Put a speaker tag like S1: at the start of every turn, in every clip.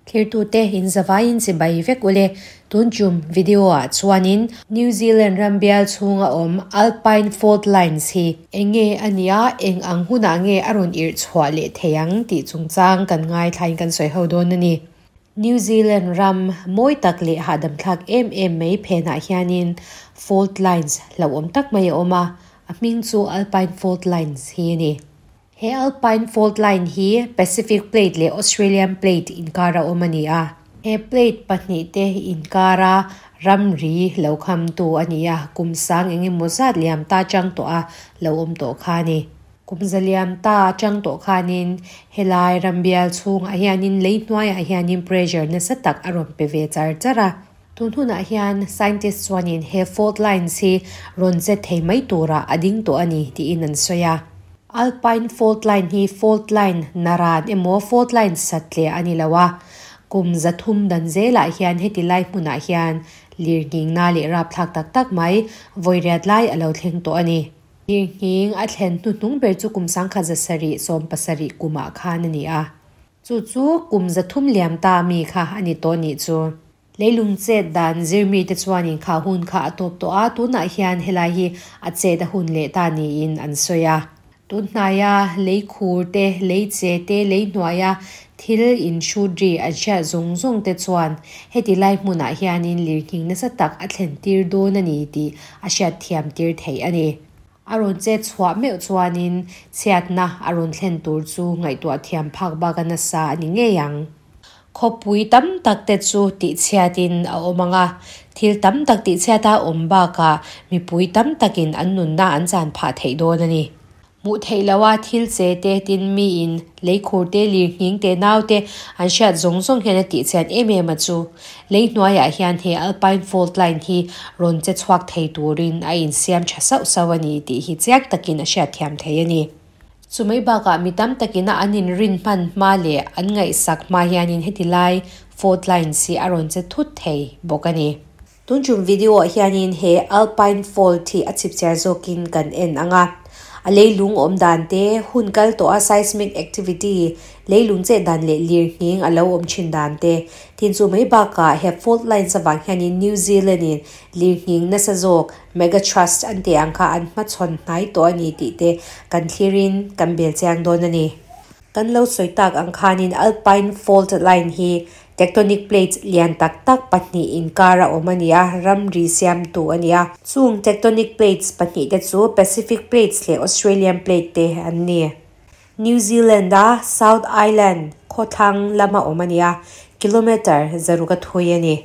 S1: Thirtute in zavaiin chibai vek ule. Tun tum video ah chuanin New Zealand ram bial chhunga awm Alpine Fault Lines hi eng nge a nia, eng ang hunah nge a rawn irh chhuah leh thei ang tih chungchang kan ngaithlain kan sawi ho dawn a ni. New Zealand ram mawi tak leh hahdam thlak em em mai phenah hianin fault lines hlauhawm tak mai a awm a, a hming chu Alpine Fault Lines hi a ni. He Alpine Fault Line hi Pacific Plate leh Australian Plate inkara awm a ni a. He plate pahnihte inkara ramri lo khamtu a ni a, kum sang eng emaw zat liam ta chang tawh a lo awm tawh kha a ni. Kum za liam ta chang tawh khanin helai rambial chhungah hianin lei hnuaiah hianin pressure nasa tak a rawn pe ve char char a. Tun hunah hian scientist chuanin he fault lines hi rawn zet thei mai turah a ding tawh a ni tiin an sawi a. Alpine fault line hi fault line naran emaw fault line satleh a ni lo a, kum 300 dan zelah hian heti lai hmunah hian lirnghingna leh rapthlak tak tak mai vawi riat lai a lo thleng tawh a ni. Lirnghing a thlen hnuhnung ber chu kum 1770 kumah khan a ni a, chu chu kum 300 liam ta mi kha a ni tawh nih chu. Leilung chet dan zirmite chuanin kha hun kha a tawp tawh a, tunah hian helai hi a chet a hun leh ta niin an sawi a. Tun hnaia lei khur te, lei che te, lei hnuaia thil in hrut ri an hriat zawng zawng te chuan heti lai hmunah hianin lirnghing nasa tak a thlen tir dawn a ni tih a hriat thiam tir theih a ni. A rawn chet chhuah meuh chuanin chhiatna a rawn thlen tur chu ngaihtuah thiam phak bak a nasa a ni ngei ang. Khawpui tam tak te chu tihchhiatin a awm ang a, thil tam tak tihchhiata awm bakah mipui tam takin an nunna an chan phah theih dawn a ni. Hmuh theih loha thil che te tin miin leikhur te, lirnghing te, nau te an hriat zawng zawng hian a tihchhiat em em a chu. Lei hnuaiah hian he Alpine Fault Line hi rawn che chhuak thei turin a insiam tha sauh sauh a ni tih hi chiang takin a hriatthiam thei a ni. Chumai bakah mi tam takina an inrin hman hma leh an ngaihsak hma hianin heti lai fault lines hi a rawn che thut thei bawk a ni. Tun tum video ah hianin he Alpine Fault hi a chipchiar zawkin kan en ang a. A leilung awm dan te, hun kal tawh a seismic activity, leilung chet dan leh lirnghing a lo awm thin dan te, tin chu mai bakah he fault lines avang hianin New Zealand in lirnghing nasa zawk Megathrust an tih ang kha an hmachhawn hnai tawh a ni tih te kan thlirin kan bel chiang dawn a ni. Kan lo sawi tak ang khanin Alpine Fault Line hi tectonic plates lian tak tak pahnih inkar a awm a ni a, ramri siamtu a ni a. Chung tectonic plates pahnih te chu Pacific Plates leh Australian Plate te an ni. New Zealand a South Island khawthlang lama awm a ni a, kilometre 600 a thui a ni.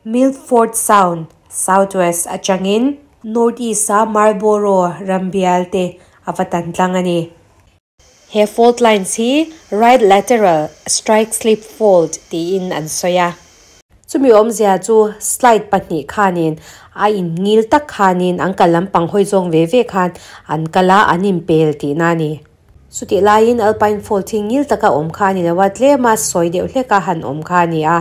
S1: Milford Sound, southwest atangin northeast a Marlborough rambial te a va tan tlang a ni. He fault lines hi right lateral strike slip fault tiin an sawi a. Chumi awmzia chu slide pahnih khanin a inngil tak khanin an kal lampang hawi zawng ve ve khan an kal a, an inpel tihna a ni. Chutih laiin Alpine Fault hi ngil taka awm kha a ni lo a, tlema sawi deuh hleka han awm kha a ni a.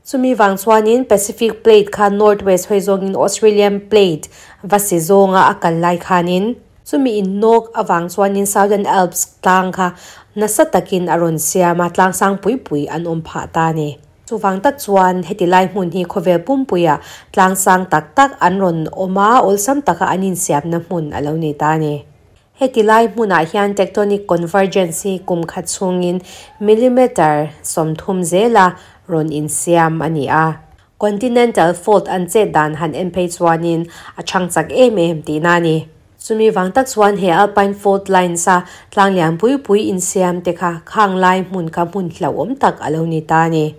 S1: Chumi vang chuanin Pacific Plate kha northwest hawi zawngin Australian Plate va si zawnga a kal lai khanin chumi innawk avang chuanin Southern Alps tlang kha nasa takin a rawn siam a, tlang sang pui pui an awm phah ta a ni. Chuvang tak chuan heti lai hmun hi khawvel pumpuiah tlang sang tak tak an rawn awm a, awlsam taka an insiamna hmun a lo ni ta a ni. Heti lai hmunah hian tectonic convergence hi kum khat chhungin millimetre 30 zela rawn insiam a ni a. Continental fault an chet dan han en phei chuanin a chhang chak em em tihna a ni. Chumi vang tak chuan he Alpine Fault Lines a tlang lian pui pui insiam te kha khang lai hmun kha hmun hlauhawm tak a lo ni ta a ni.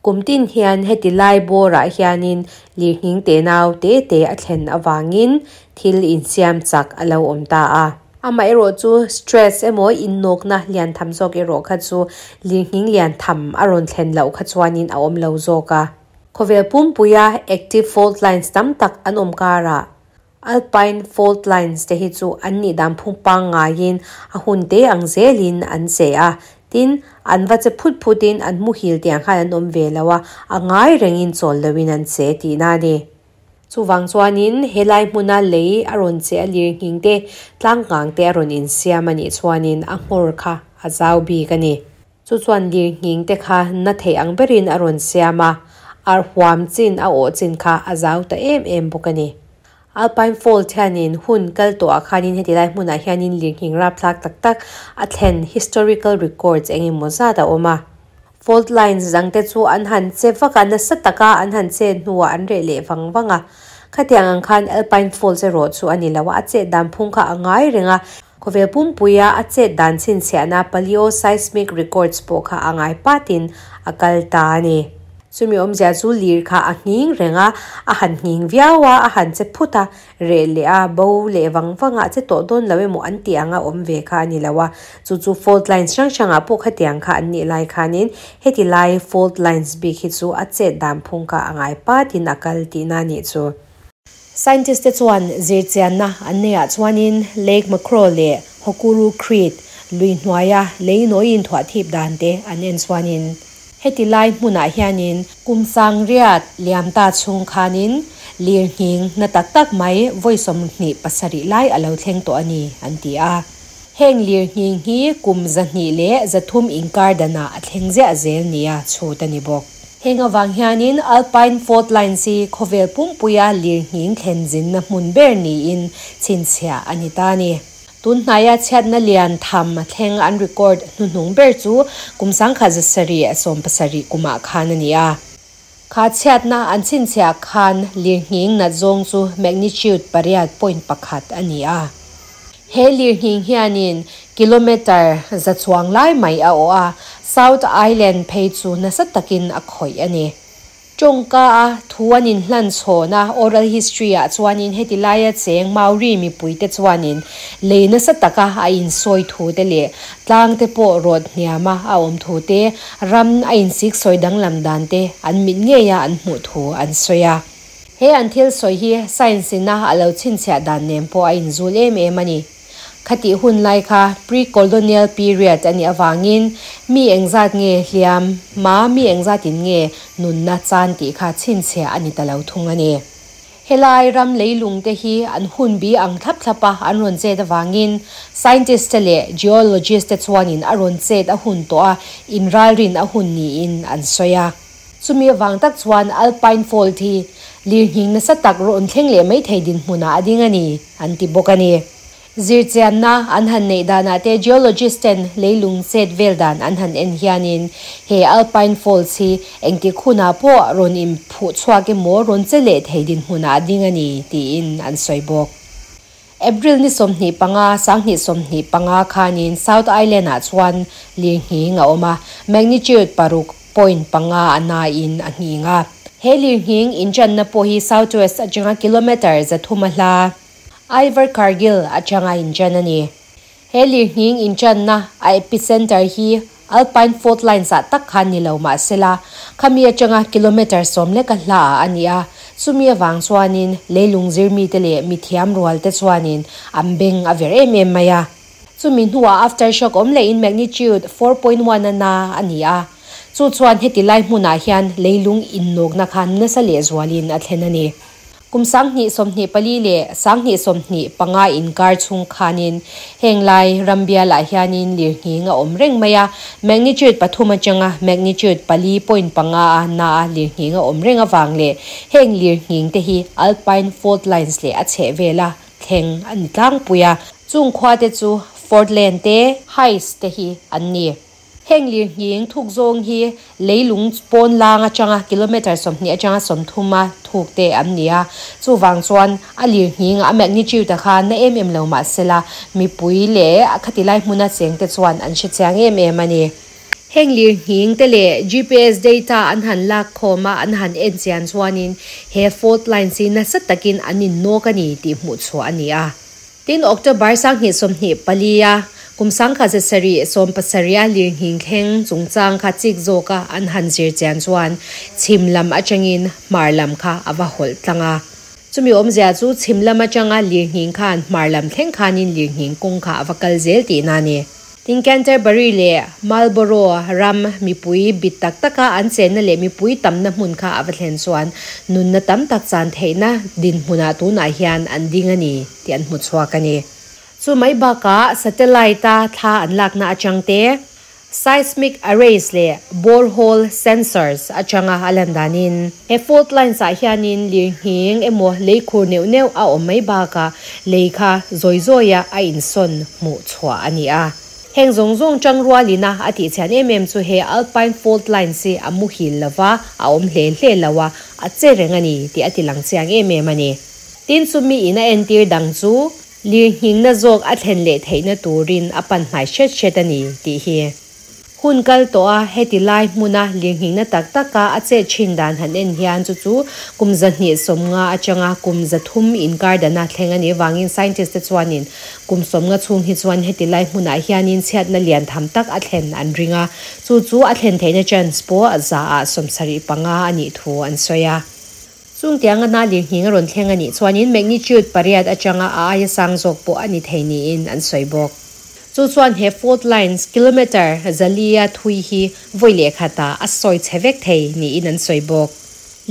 S1: Kum tin hian heti lai bawrah hianin lirnghing te nau te te a thlen avangin thil insiam chak a lo awm ta a. Amaherawh chu stress emaw innawkna lian tham zawk erawh kha chu lirnghing lian tham a rawn thlen loh kha chuanin a awm lo zawk a. Khawvel pumpuia active fault lines tam tak an awm karah Alpine Fault Lines te hi chu an nih dan phung pangngaiin a hun te ang zelin an che a, tin, an va che phut phutin an muhil tiang khan an awm ve lo a, a ngai rengin chawl loin an che tihna a ni. Chuvang chuanin helai hmuna lei a rawn che a lirnghing te tlang kang te a rawn insiam a nih chuanin a nghawr kha a zau bik a ni. Chu chuan lirnghing te kha na thei ang berin a rawn siam a, ar huam chin a awh chin kha a zau ta em em bawk a ni. Alpine Fault hianin hun kal tawhah khanin heti lai hmunah hianin lirnghing rapthlak tak tak a thlen historical records eng emaw zat a awm a. Fault lines dangte chu an han che vak a, nasa taka an han chet hnuah an reh leh vang vang a. Khatiang ang khan Alpine Faults erawh chu a ni lo a, a chet dan phung kha a ngai reng a. Khawvel pumpuia a chet dan chhinchhiahna paleoseismic records pawh kha a ngai patin a kal ta a ni. Chumi awmzia chu lir kha a nghing reng a, a han nghing viau a, a han che phut a, reh leh a, bo leh vang vang a, che tawh dawn lo emaw an tih anga awm ve kha a ni lo a. Chu chu fault lines hrang hrangah pawh khatiang kha an nih lai khanin heti lai fault lines bik hi chu a chet dan phung kha a ngai patin a kal tihna a nih chu. Scientist te chuan zirchianna an neiah chuanin Lake Macro leh Hokuru Creek lui hnuaia lei nawi inthuah thip dan te an en chuanin heti lai hmunah hianin kum sangriat liam ta chhung khanin lirnghing na tak tak mai vawi 27 lai a lo thleng tawh a ni an ti a. Heng lirnghing hi kum 203 inkar danah a thleng ziah zel nia chhut a ni bawk. Heng avang hianin Alpine Fault Lines hi khawvel pumpuia lirnghing thlen zinna hmun ber niin chhinchhiah a ni ta a ni. Tun hnaia chhiatna lian tham thleng an record hnuhnung ber chu kum 1770 kumah khan a ni a. Kha chhiatna an chhinchhiah khan lirnghing nat zawng chu magnitude 8.1 a ni a. He lirnghing hianin kilometre za chuang lai mai a awh a, South Island phei chu nasa takin a khawih a ni. Tawngka a thu an inhlan chhawn a, oral history ah chuanin heti laia cheng Maori mipuite chuanin lei nasa taka a insawi thu te leh tlang te pawh rawt hniama a awm thu te, ram a insik sawi danglam dan te an mit ngeia an hmuh thu an sawi a. He an thil sawi hi science ina a lo chhinchhiah dan nen pawh a inzul em em a ni. Khatih hun lai kha pre-colonial period a nih avangin mi engzat nge hliam ma mi engzatin nge nunna chan tih kha chhinchhiah a ni ta lo thung a ni. Helai ram leilung te hi an hun bi ang thlap thlap a an rawn chet avangin scientist te leh geologist te chuanin a rawn chet a hun tawh a, inralrin a hun niin an sawi a. Chumi avang tak chuan Alpine Fault hi lirnghing nasa tak rawn thleng leh mai thei dinhmunah a ding a ni, an ti bawk a ni. Zirchianna an han neih danah te geologist ten leilung chet vel dan an han en hianin he Alpine Faults hi engtik hunah pawh rawn inphuh chhuak emaw rawn che leh thei dinhmunah a ding a ni tiin an sawi bawk. April ni 25, 2025 khanin South Island-ah chuan lirnghing a awm a, magnitude 6.5 a nain a nghing a. He lirnghing inṭanna pawh hi southwest atanga kilometre 300 a hla, Invercargill atanga inṭan a ni. He lirnghing inṭanna a epicenter hi Alpine Fault Lines-ah tak khan ni lo mah sela, khami atanga kilometre 10 leka hlaah a ni a. Chumi avang chuanin leilung zirmi te leh mithiam rual te chuanin an beng a ver em em mai a. Chumi hnuah aftershock awm lehin magnitude 4.1 a na a ni a. Chu chuan heti lai hmunah hian leilung innawkna khan nasa leh zualin a thlen a ni. Kum 2024 leh 2025 inkar chhung khanin heng lai ram bialah hianin lirnghing a awm reng mai a, magnitude 3 atanga magnitude 4.5 a na a lirnghing a awm reng avang leh heng lirnghing te hi Alpine Fault Lines leh a chheh vela thleng a ni tlangpui a. Chung khua te chu Fordland te, Highs te hi an ni. Heng lirnghing thuk zawng hi leilung pawn lang atanga kilometre 20 atanga 30 a thuk te an ni a. Chuvang chuan a lirnghing a magnitude a kha na em em lo mah sela mipui leh a khati lai hmuna cheng te chuan an hre chiang em em a ni. Heng lirnghing te leh GPS data an han lak khawm a an han en chian chuanin he fault lines hi nasa takin an innawk a ni tih hmuh chhuah a ni a. Tin October 2024 a kum 1770 a lirnghing thleng chungchang kha chik zawka an han zir chian chuan chhim lam atangin hmar lam kha a va hawlh tlang a. Chumi awmzia chu chhim lam atanga lirnghing khan hmar lam thleng khanin lirnghing kawng kha a va kal zel tihna a ni. Tin Canterbury leh Marlborough ram mipui bit tak taka an chenna leh mipui tamna hmun kha a va thlen chuan nunna tam tak chan theihna dinhmunah tunah hian an ding a ni tih an hmu chhuak a ni. Chu mai bakah satellite-a thla an lakna atang te, seismic arrays leh borehole sensors atanga a lan danin he fault lines ah hianin lirnghing emaw lei khur neuh neuh a awm mai bakah lei kha zawi zawia a insawn hmuh chhuah a ni a. Heng zawng zawng tang rualina a tih chhian em em chu he Alpine Fault Lines hi a muhil lova, a awm hle hle lo a, a che reng a ni tih a ti lang chiang em em a ni. Tin chumi in a entir dang chu lirnghingna zawk a thlen leh theihna turin a pan hnai hret hret a ni tih hi. Hun kal tawh a, heti lai hmuna lirnghingna tak taka a chet thin dan han en hian chu chu kum 250 atanga kum 300 inkar dana thleng a nih avangin scientist te chuanin kum 50 chhung hi chuan heti lai hmunah hianin chhiatna lian tham tak a thlen an ring a, chu chu a thlen theihna chance pawh 75% a nih thu an sawi a. Chung tianga na lirnghing a rawn thleng a nih chuanin magnitude 8 atanga a aia sang zawk pawh a ni thei niin an sawi bawk. Chu chuan he fault lines kilometre 400 thui hi vawi leh khatah a sawi chhe vek thei niin an sawi bawk.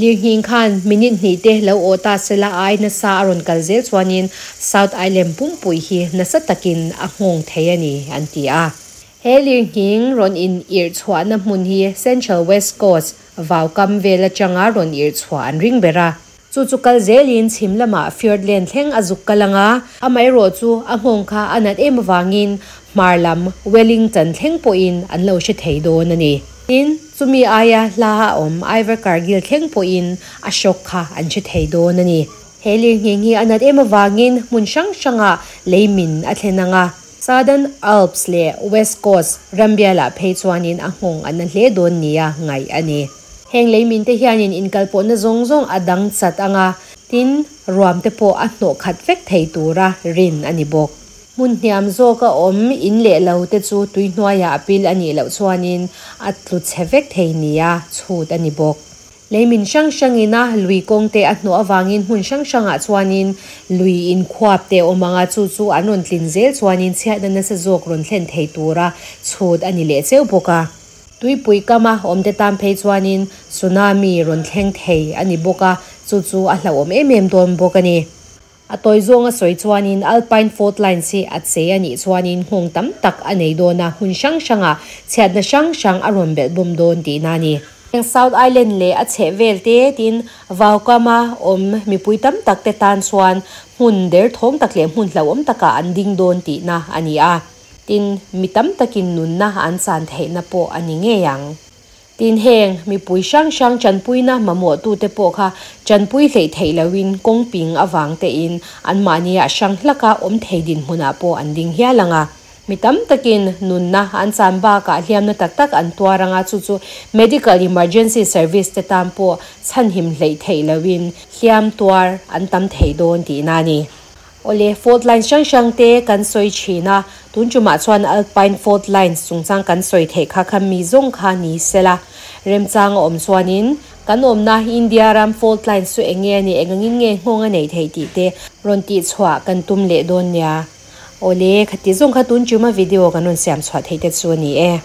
S1: Lirnghing khan minute hnih te lo awh ta sela a ai nasa a rawn kal zel chuanin South Island pumpui hi nasa takin a nghawng thei a ni an ti a. He lirnghing rawn in irh chhuahna hmun hi Central West Coast vau kam vel atanga rawn irh chhuah an ring ber a. Chu chu kal zelin chhim lamah Fiordland thleng a zuk kal anga, amaherawh chu a nghawng kha a nat em avangin hmar lam Wellington thleng pawhin an lo hre thei dawn a ni. Tin, chumi aia hla a awm Invercargill thleng pawhin a shock kha an hre thei dawn a ni. He lirnghing hi a nat em avangin hmun hrang hrangah lei min a thlen anga, Southern Alps leh West Coast rambialah phei chuanin a nghawng a na hle dawn nia ngaih a ni. Heng lei min te hianin inkalpawhna zawng zawng a dang chat anga, tin, ruam te pawh a hnawh khat vek thei tura rin a ni bawk. Hmun hniam zawk a awm in leh lo te chu tui hnuaiah a pil a nih loh chuanin a tlu chhe vek thei nia chhut a ni bawk. Lei min hrang hrangin a lui kawng te a hnawh avangin hmun hrang hrangah chuanin lui inkhuap te a awm ang a, chu chu an rawn tlin zel chuanin chhiatna nasa zawk rawn thlen thei tura chhut a ni leh cheu bawk a. Tuipui kama awmte tan phei chuanin tsunami rawn thleng thei a ni bawk a, chu chu a hlauhawm em em dawn bawk a ni. A tawi zawnga sawi chuanin Alpine Fault Lines hi a che a nih chuanin nghawng tam tak a nei dawn a, hmun hrang hrangah chhiatna hrang hrang a rawn belh bawm dawn tihna a ni. Heng South Island leh a chhehvel te tin vaukama awm mipui tam tak te tan chuan hmun derthawng tak leh hmun hlauhawm takah an ding dawn tihna a ni a. Tin, mi tam takin nunna an chan theihna pawh a ni ngei ang. Tin, heng mipui hrang hrang chanpuina mamawhtute pawh kha chanpui hleih theih loin kawng ping avang tein anmahnia hrang hlaka awm thei dinhmunah pawh an ding hial ang a. Mi tam takin nunna an chan bakah hliamna tak tak an tuar ang a, chu chu medical emergency service te tan pawh chhanhim hleih theih loin hliam tuar an tam thei dawn tihna a ni. Awle, fault lines hrang hrang te kan sawi thin a, tun tumah chuan Alpine fault lines chungchang kan sawi theih kha kha mi zawng kha ni sela. Remchang a awm chuanin kan awmna India ram fault lines chu eng nge a nih, eng angin nge nghawng a neih theih tih te rawn tihchhuah kan tum leh dawn nia. Awle, khati zawng kha tun tuma video kan rawn siam chhuah theih te chu a ni e.